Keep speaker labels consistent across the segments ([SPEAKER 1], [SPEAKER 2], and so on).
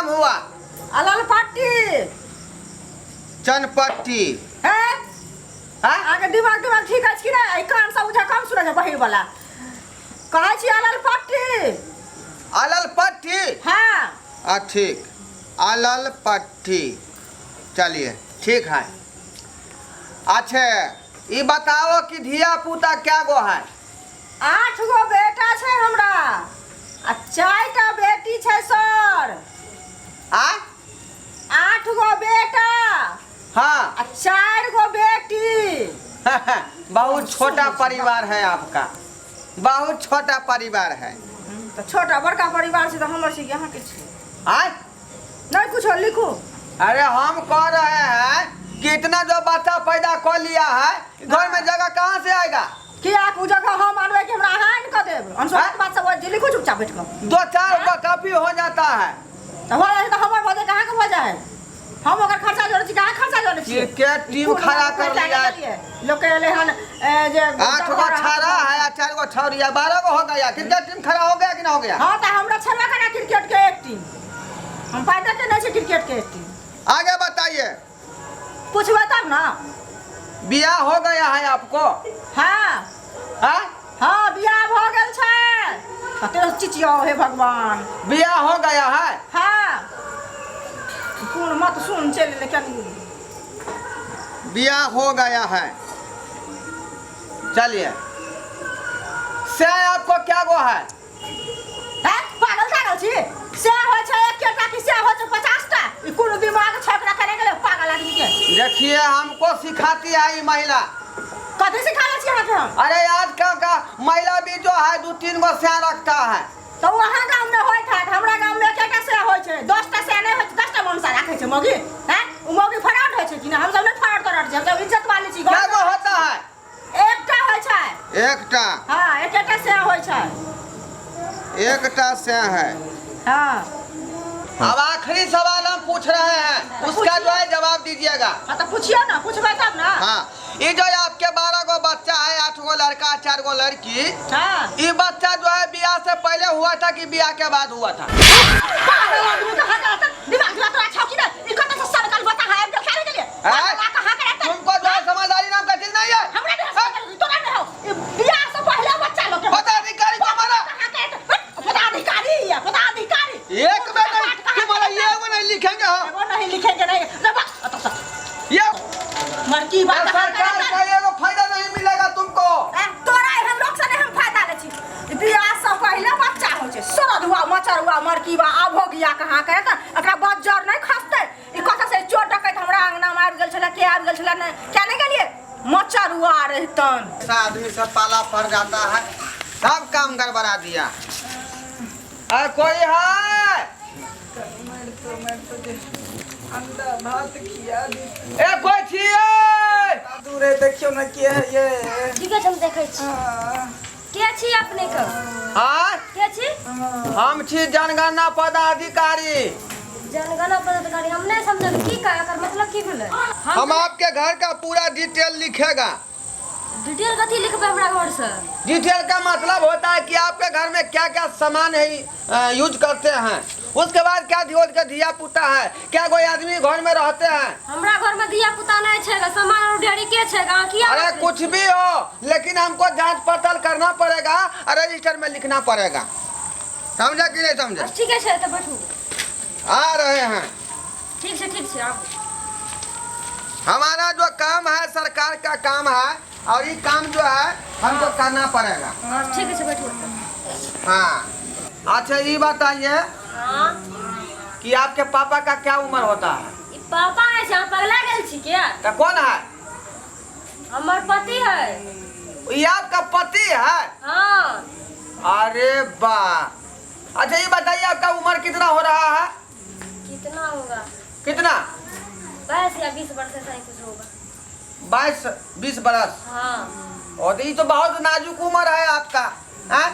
[SPEAKER 1] हुआ?
[SPEAKER 2] अललपट्टी।
[SPEAKER 1] चनपट्टी।
[SPEAKER 2] है।
[SPEAKER 1] हाँ?
[SPEAKER 2] अहाँके दिमाग दिमाग ठीक अछि कि नहि? एहि कान सब बुझा कम सुनै छै बहिर वाला। कहै छी अललपट्टी।
[SPEAKER 1] अललपट्टी।
[SPEAKER 2] हाँ।
[SPEAKER 1] आ ठीक, अललपट्टी। चलिए ठीक है। अच्छा ये बताओ कि धिया पुता क्या गो है?
[SPEAKER 2] 8 गो बेटा छै हमरा आ 4टा बेटी छै सर।
[SPEAKER 1] आ
[SPEAKER 2] 8 गो बेटा।
[SPEAKER 1] हाँ।
[SPEAKER 2] आ 4 गो बेटी।
[SPEAKER 1] बहुत छोटा परिवार है आपका, बहुत छोटा परिवार है।
[SPEAKER 2] तऽ छोटा बड़का परिवार छै तऽ हमर छै कि अहाँके छै?
[SPEAKER 1] आय?
[SPEAKER 2] नहीं कुछ लिखू।
[SPEAKER 1] अरे हम कह रहे हैं कि इतना जो बच्चा पैदा कर लिया है, घर में जगह कहाँ से आएगा?
[SPEAKER 2] किया उ जगह हम अनबै कि हमरा अहाँ आनि कऽ देब? अनसोहाँत बात सब जे लिखू, चुपचाप बैठ कऽ।
[SPEAKER 1] दो चार का काफी हो जाता है।
[SPEAKER 2] तऽ हो जाइ छै तऽ हमर भऽ जाइ, कहाँ के भऽ जाइ? हम ओकर खर्चा जोड़ै छी, कहाँ खर्चा जोड़ै छी?
[SPEAKER 1] क्रिकेट टीम खड़ा कर लिया।
[SPEAKER 2] लोग के एलै हन ए, जे
[SPEAKER 1] 8 गो छाड़ा है आ 4 गो छौरी है, 12 गो हो गया। क्रिकेट टीम खड़ा हो गया कि ना हो गया?
[SPEAKER 2] हाँ तऽ हमरा छेबे करा क्रिकेट के एक टीम, हम फायदा के नहीं छै क्रिकेट के एक टीम।
[SPEAKER 1] आगे बताइए।
[SPEAKER 2] पूछबै तब ना।
[SPEAKER 1] बियाह हो गया है आपको?
[SPEAKER 2] हाँ।
[SPEAKER 1] हाँ?
[SPEAKER 2] हाँ, बियाह भऽ गेल छै। कते चिचियाओ हे भगवान।
[SPEAKER 1] बियाह हो गया है?
[SPEAKER 2] हाँ। कोन मत सुन चलि एलै कनी।
[SPEAKER 1] बियाह हो गया है। चलिए, से आपको क्या गो है?
[SPEAKER 2] हैं? पागल तागल छी? से होइ छै एकेटा कि से होइ छै 50टा? ई कोनो दिमाग छै ओकरा करे गेलै पागल आदमी के।
[SPEAKER 1] देखिए, हमको सिखाती है ये महिला।
[SPEAKER 2] कथी सिखाबै छी अहाँके हम?
[SPEAKER 1] अरे आजकल का महिला भी जो है 2-3 गो स्या रखता है।
[SPEAKER 2] तऽ ओ अहाँ गाममे होइत हैत, हमरा गाममे एकेटा से होइ छै, 10टा से नहि होइ छै। 10टा मनसा राखै छै मौगी? हैं, ओ मौगी फराड होइ छै कि नहि? हमसब नहि फराड तराड छी, हमसब इज्जत वाली छी।
[SPEAKER 1] क्या गो होता है?
[SPEAKER 2] एकटा होइ छै।
[SPEAKER 1] एकटा?
[SPEAKER 2] हाँ, एकेटा से होइ छै।
[SPEAKER 1] एकटा से है।
[SPEAKER 2] हाँ।
[SPEAKER 1] अब आखिरी सवाल हम पूछ रहे हैं, उसका जो है जवाब दीजिएगा।
[SPEAKER 2] हाँ तो पूछिए ना, पूछबै तब ना।
[SPEAKER 1] हाँ, ये जो आपके 12 गो बच्चा है, 8 गो लड़का 4 गो लड़की,
[SPEAKER 2] हाँ,
[SPEAKER 1] ये बच्चा जो है ब्याह से पहले हुआ था कि ब्याह के बाद हुआ था?
[SPEAKER 2] पागल आदमी कहाँ गया था? दिमाग दिमाग तोरा छौ कि नहीं? ई कतऽ से सरकल बता है आबि गेल खेले के लिए?
[SPEAKER 1] हैं?
[SPEAKER 2] पागल कहाँ के रहतै?
[SPEAKER 1] तुमको जो है समझदारी नाम का चीज नहीं है।
[SPEAKER 2] हमरा नहीं समझ, तोरा नहीं हो। ई बियाह से पहले बच्चा लोग के
[SPEAKER 1] पदाधिकारी तुम्हारा
[SPEAKER 2] कहाँ के रहतै? पदाधिकारी है, पदाधिकारी।
[SPEAKER 1] एक में नहीं, तुम्हारा ये वो नहीं लिखेंगे हम।
[SPEAKER 2] एगो नहीं लिखेंगे नहीं। रे बस, अतः से।
[SPEAKER 1] ये
[SPEAKER 2] मरकी बात कहाँ के
[SPEAKER 1] सरकार
[SPEAKER 2] रहतै?
[SPEAKER 1] का एगो फायदा नहीं मिलेगा तुमको।
[SPEAKER 2] ए, तोरा एहन लोक से नहीं हम फायदा लै छी। बियाह से पहिले बच्चा होइ छै। सरद हुआ, मचर हुआ, मरकी बा, अभोगिया कहाँ के रहतै? एकरा बज्जर नहि खसतै। ई कतऽ से चोर डकैत हमरा अंगना मे आबि गेल छलै, के आबि गेल छलै नहि? किया नहि गेलियै? मचर हुआ रहितन।
[SPEAKER 1] ऐसा आदमी सब पाला पड़ जाता है, सब काम गड़बड़ा दिया। अरे कोई है?
[SPEAKER 3] मारितो जे अंडा भात खिया दी।
[SPEAKER 1] ए कोई छियै?
[SPEAKER 3] दूरे देखियौ ने के है ये।
[SPEAKER 4] ठीक छै, हम देखै छी।
[SPEAKER 3] हाँ,
[SPEAKER 4] के छी अपने के?
[SPEAKER 1] हाँ?
[SPEAKER 4] के छी?
[SPEAKER 1] हम छी जनगणना पदाधिकारी।
[SPEAKER 4] जनगणना पदाधिकारी? हम नहीं समझल की का एकर मतलब की भेलै।
[SPEAKER 1] हम आपके घर का पूरा डिटेल लिखेगा।
[SPEAKER 4] डिटेल कथी लिखबै हमरा घर से?
[SPEAKER 1] डिटेल का मतलब होता है कि आपके घर में क्या क्या सामान है यूज करते हैं, उसके बाद क्या धियो के धिया पुता है, क्या कोई आदमी घर में रहते हैं।
[SPEAKER 4] हमरा घर में धिया पुता नहीं छै, सामान और ढेरी के छै, अहाँ किया
[SPEAKER 1] अरे
[SPEAKER 4] बजै
[SPEAKER 1] कुछ
[SPEAKER 4] छी?
[SPEAKER 1] भी हो, लेकिन हमको जांच पड़ताल करना पड़ेगा और रजिस्टर में लिखना पड़ेगा। समझा कि नहीं समझा?
[SPEAKER 4] अच्छा, ठीक छै तऽ बैठू।
[SPEAKER 1] आ रहे हैं।
[SPEAKER 4] ठीक छै, ठीक छै, आबू।
[SPEAKER 1] हमारा जो काम है सरकार का काम है और ये काम जो है हमको करना पड़ेगा।
[SPEAKER 4] हाँ, ठीक छै, बैठू।
[SPEAKER 1] हाँ, अच्छा ये बताइए
[SPEAKER 4] हाँ
[SPEAKER 1] कि आपके पापा का क्या उम्र होता है?
[SPEAKER 4] ई पापा है छै, अहाँ पगला गेल छी क्या?
[SPEAKER 1] तो कौन है?
[SPEAKER 4] हमर पति है।
[SPEAKER 1] ये आपका पति है?
[SPEAKER 4] हाँ।
[SPEAKER 1] अरे वाह। अच्छा ये बताइए आपका उम्र कितना हो रहा है?
[SPEAKER 4] कितना होगा?
[SPEAKER 1] कितना?
[SPEAKER 4] 22 या 20 वर्ष ऐसा ही कुछ होगा।
[SPEAKER 1] 22-20 बरस?
[SPEAKER 4] हाँ।
[SPEAKER 1] और ये तो बहुत नाजुक उम्र है आपका, हैं?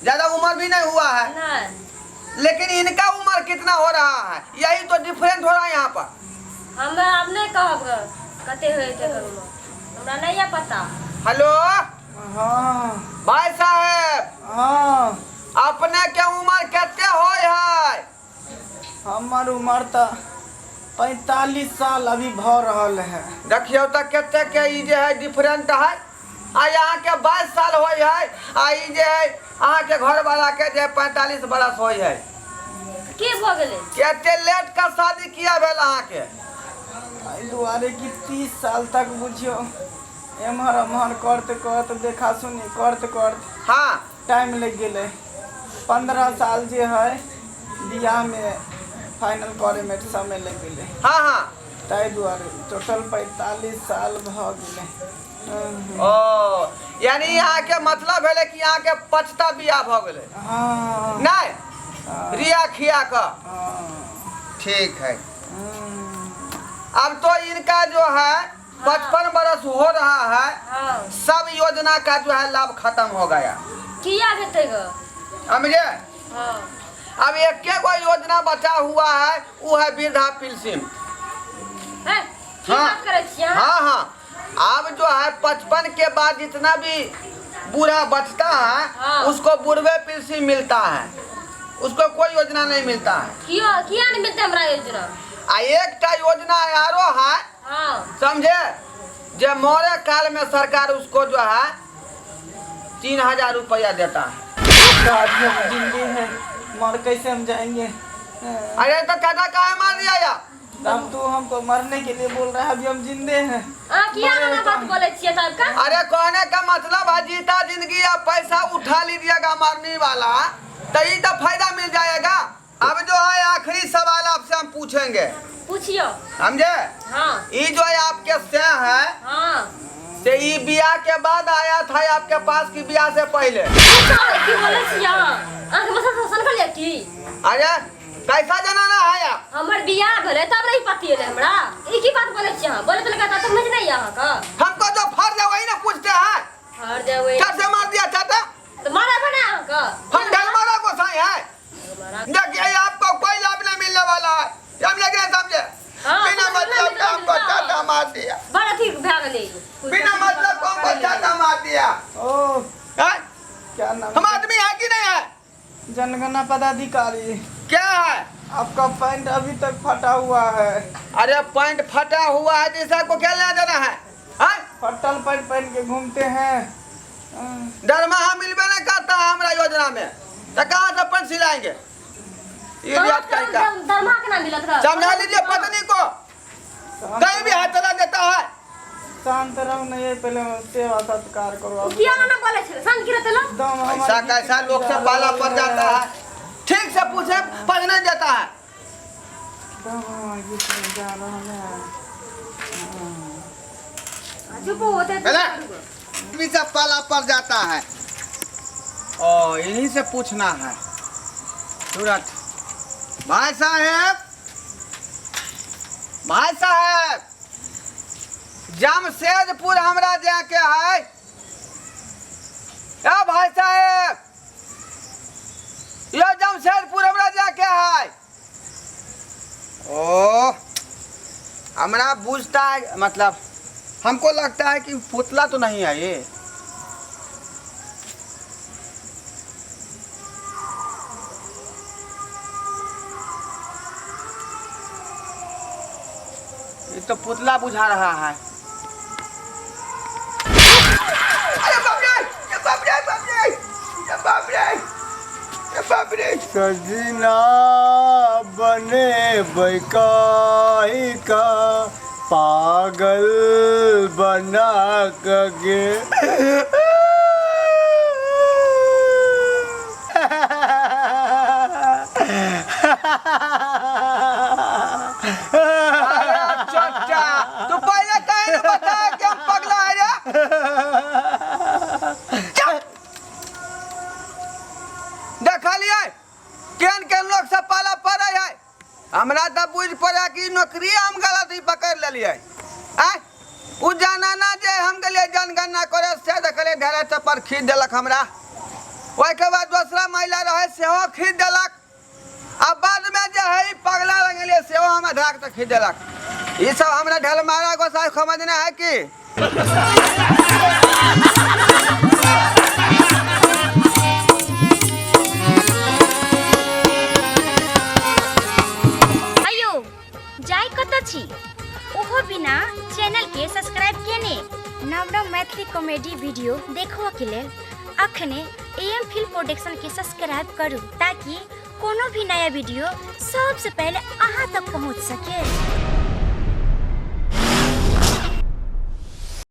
[SPEAKER 1] ज्यादा उम्र भी नहीं हुआ है।
[SPEAKER 4] नहीं।
[SPEAKER 1] लेकिन इनका उम्र कितना हो रहा है, यही तो डिफरेंट हो रहा है यहाँ पर।
[SPEAKER 4] हमरा आब नहीं कहब ग, कते होय के उम्र हमरा नहीं है पता।
[SPEAKER 1] हेलो।
[SPEAKER 3] हाँ।
[SPEAKER 1] भाई साहेब।
[SPEAKER 3] हाँ।
[SPEAKER 1] अपने के उम्र कते होय है?
[SPEAKER 3] हमर उम्र तऽ 45 साल अभी भऽ रहल है।
[SPEAKER 1] देखियौ तऽ कते के ई जे है डिफरेंट है। आ अहाँके 22 साल होइ है आ ई जे है अहाँके घरवाला के जे 45 बरस होइ है।
[SPEAKER 4] की भऽ गेलै?
[SPEAKER 1] कते लेट का शादी किया भेल अहाँके?
[SPEAKER 3] एहि दुआरे कि 30 साल तक बुझियौ एम्हर एम्हर करते करते, देखा सुनी करते करते टाइम लागि गेलै। 15 साल जे है बियाहमे फाइनल करैमे समय लागि गेलै।
[SPEAKER 1] हाँ हाँ
[SPEAKER 3] ताहि दुआरे टोटल 45 साल भऽ गेलै।
[SPEAKER 1] ओ, यानी अहाँके मतलब भेलै कि अहाँके पछता बियाह भऽ गेलै?
[SPEAKER 3] हाँ।
[SPEAKER 1] नहि, रिया खिया कऽ?
[SPEAKER 3] हाँ।
[SPEAKER 1] ठीक है। अब तो इनका जो है 55 बरस हो रहा है। सब योजना का जो है लाभ खत्म हो गया।
[SPEAKER 4] किया हेतै ग?
[SPEAKER 1] समझे?
[SPEAKER 4] हाँ।
[SPEAKER 1] अब एक गो योजना बचा हुआ है, वो है वृद्धा पेंशन।
[SPEAKER 4] है की बात करै छियै अहाँ?
[SPEAKER 1] हाँ, अब जो है 55 के बाद जितना भी बूढ़ा बचता है, उसको बुढ़वे पेंशन मिलता है, उसको कोई योजना नहीं मिलता है।
[SPEAKER 4] कियो किया नहीं मिलतै हमरा योजना?
[SPEAKER 1] आ एकटा योजना आरो है। समझे? जे मरे काल में सरकार उसको जो है 3000 रुपया देता है।
[SPEAKER 3] तो अभी हम जिंदे हैं, मर कैसे हम जाएंगे?
[SPEAKER 1] अरे, तो चाचा काहे मार दिया या?
[SPEAKER 3] हम तो हमको मरने के लिए बोल रहे हैं, अभी हम जिंदे हैं।
[SPEAKER 4] अहाँ किया एना बात बोलै छियै तब का?
[SPEAKER 1] अरे, कहने का मतलब है जीता जिंदगी या पैसा उठा लीजिएगा मरने वाला तो ये तो फायदा मिल जाएगा। अब जो है आखिरी सवाल आपसे हम पूछेंगे।
[SPEAKER 4] पूछियो।
[SPEAKER 1] समझे?
[SPEAKER 4] हाँ।
[SPEAKER 1] ये जो है आपके से है, से ये बियाह के बाद आया था आपके पास की बियाह से पहले?
[SPEAKER 4] की बोलै छियै अहाँ? अहाँके माथा सनकल यऽ की?
[SPEAKER 1] अरे, कैसा जनाना है आप?
[SPEAKER 4] हमर बियाह भेलै तब नहीं पति एलै हमरा। ई की बात बोलै छियै अहाँ? बोलै तऽ लगा समझ नहीं अहाँके।
[SPEAKER 1] हमको जो फर्ज है वही ना पूछते हैं।
[SPEAKER 4] हर जेबै।
[SPEAKER 1] कैसे मार दिया चाचा?
[SPEAKER 4] तऽ मारब ने अहाँके।
[SPEAKER 1] हम ढलमारा गोसाई है? देखिए, आपको कोई लाभ नहीं मिलने वाला है। समझे कि नहीं समझे? बिना
[SPEAKER 4] समझ
[SPEAKER 1] मतलब का हमको
[SPEAKER 4] मिलता।
[SPEAKER 1] चाचा मार दिया।
[SPEAKER 4] बड़ अथी भए गेलै।
[SPEAKER 1] बिना मतलब को हमको चाचा मार दिया।
[SPEAKER 3] ओ।
[SPEAKER 1] हैं?
[SPEAKER 3] क्या नाम?
[SPEAKER 1] हम आदमी है कि नहीं है?
[SPEAKER 3] जनगणना पदाधिकारी।
[SPEAKER 1] क्या है?
[SPEAKER 3] आपका पैंट अभी तक फटा हुआ है।
[SPEAKER 1] अरे, पैंट फटा हुआ है जैसा को क्या लेना देना है, हैं?
[SPEAKER 3] फटल पैंट पहन के घूमते हैं। हाँ।
[SPEAKER 1] दरमाहा मिलबे नहीं करता है हमरा योजना में तो कहाँ से पैंट सिलाएंगे? ये रियाज का
[SPEAKER 4] दरमाहा केना मिलत रह?
[SPEAKER 1] समझा लीजिए पत्नी को, कहीं भी हाथ चला देता है।
[SPEAKER 3] शांत रहो ना, ये पहले सेवा सत्कार करो अब।
[SPEAKER 4] किया ना बोलै छै शांत की रहते लो।
[SPEAKER 3] दम हमारे
[SPEAKER 1] ऐसा कैसा लोग से पाला पड़ जाता है, ठीक से पूछे पढ़ नहीं देता है।
[SPEAKER 3] दम हमारे गीत जा रहा है।
[SPEAKER 4] चुप होते।
[SPEAKER 1] पहले भी सब पाला पड़ जाता है। ओ, इन्हीं से पूछना है तुरंत। भाई साहेब, भाई साहेब, जमशेदपुर हमरा जाके है। ए भाई साहेब, यो जमशेदपुर हमरा जाके है। ओ, हमरा बुझता है, मतलब हमको लगता है कि पुतला तो नहीं है ये। ये तो पुतला बुझा रहा है। अरे बाप रे, अरे बाप रे, बाप रे, अरे बाप रे, अरे बाप रे!
[SPEAKER 5] सजना बने कहि का पागल बना के।
[SPEAKER 1] अरे चचा, तू पहले कहे नहीं बताया कि हम पगला है रे? चुप! देखलिए केहन केहन लोग सब पाला पड़े है। हमरा तऽ बुझि पड़े कि नौकरी हम गलत ही पकड़ लेलिए। आय उ जनाना जे हम गेलिए जनगणना करे से देखलिए ढेरे चप्पर खींच देलक हमरा। ओहिके बाद दोसरा महिला रहे, सेहो खींच देलक। आ बाद में जे है ई पगला लगलिए, सेहो हमरा ढाक तऽ खींच देलक। ई सब हमरा ढलमारा गोसाई समझने है कि
[SPEAKER 6] चैनल के सब्सक्राइब केने नव नव मैथिली कॉमेडी वीडियो देखबऽ के लेल अखने एम फिल्म प्रोडक्शन के सब्सक्राइब करू ताकि कोनो भी नया वीडियो सबसे पहले अहाँ तक पहुँच सके।